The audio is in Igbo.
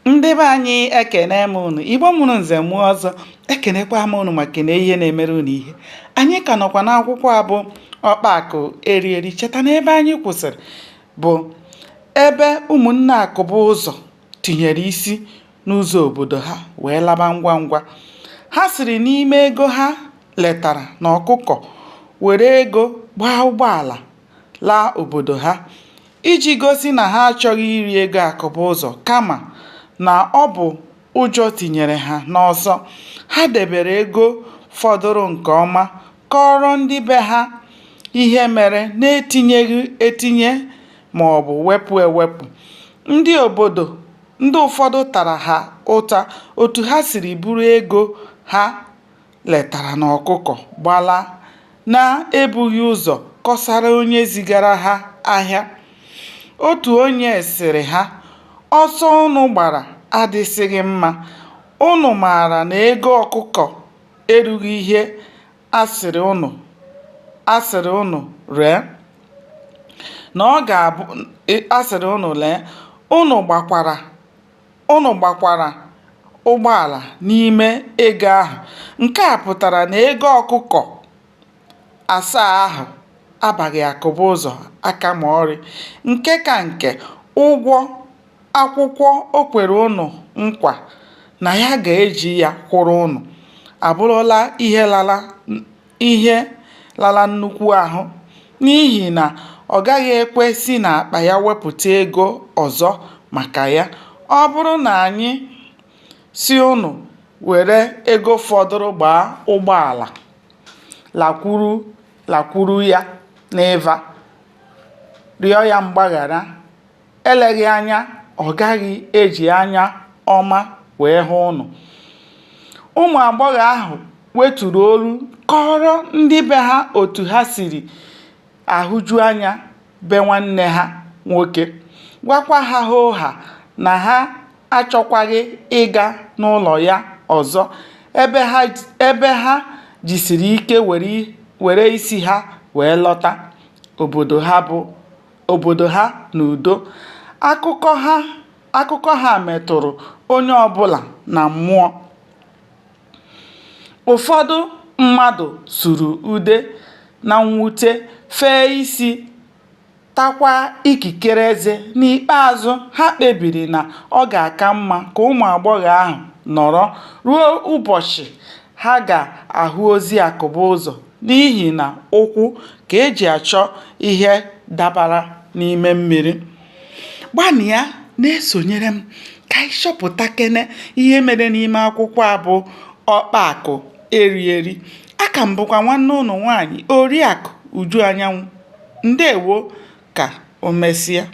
Ndị be anyị, ekene m unu. Igbo mụrụ nze mụọ ọzọ, ekenekwa m unu ma kene ihe na-emere unu ihe. Anyị ka nọkwa n'akwụkwọ a bụ Ọkpa Akụ Eri Eri. Cheta na ebe anyị kwụsịrị bụ ebe ụmụnne Akụbụzọ tinyere isi n'ụzọ obodo ha wee laba ngwa ngwa. Ha siri n'ime ego ha letara n'ọkụkọ were ego gbaa ụgbọala laa obodo ha iji gosi na ha achọghị iri ego Akụbụzọ kama na ọ bụ ụjọ tinyere ha n'ọsọ. Ha debere ego fọdụrụ nke ọma kọọrọ ndị be ha ihe mere n'etinyeghị etinye maọbụ wepụ ewepụ. Ndị obodo ndị ụfọdụ tara ha ụta otu ha siri buru ego ha letara n'ọkụkọ gbalaa na-ebughị ụzọ kọsara onye zigara ha ahịa. Otu onye sịrị ha, ọsọ ụnụ gbara adịsịghị mma, ụnụ maara na ego ọkụkọ erughị ihe a sịrị ụnụ ree, na ọ ga-abụ a sịrị ụnụ lee, ụnụ gbakwara Ụnụ gbakwara ụgbọala n'ime ego ahụ. Nke a pụtara na ego ọkụkọ asaa ahụ abaghị Akụbụzọ aka ma ọlị. Nke ka nke, ụgwọ akwụkwọ o kwere ụnụ nkwa na ya ga-eji ya kwụrụ ụnụ abụrụla ihe lara nnukwu ahụ n'ihi na ọ gaghị ekwe si n'akpa ya wepụta ego ọzọ maka ya. Ọ bụrụ na anyị sị ụnụ were ego fọdụrụ gbaa ụgbọala lakwuru ya n'ịva rịọ ya mgbaghara, eleghị anya ọ gaghị eji anya ọma wee hụ ụnụ. Ụmụ agbọghọ ahụ weturu olu kọọrọ ndị be ha otu ha siri ahụju anya be nwanne ha nwoke, gwakwa ha hoohaa na ha achọkwaghị ịga n'ụlọ ya ọzọ ebe ha jisiri ike were isi ha wee lọta obodo ha n'udo. Akụkọ ha metụrụ onye ọbụla na mmụọ. Ụfọdụ mmadụ sụrụ ude na mwute, fee isi, takwa ikikere eze. N'ikpeazụ, ha kpebiri na ọ ga-aka mma ka ụmụ agbọghọ ahụ nọrọ ruo ụbọchị ha ga-ahụ ozi Akụbụzọ n'ihi na ụkwụ ka e ji achọ ihe dabara n'ime mmiri. Gbanịa na-esonyere m ka anyị chọpụtakene ihe mere n'ime akwụkwọ a bụ Ọkpa Akụ Eri Eri. Aka m bụkwa nwanne ụnụ nwaanyị, Oriakụ Uju Anyanwụ. Ndewo, ka o mesịa.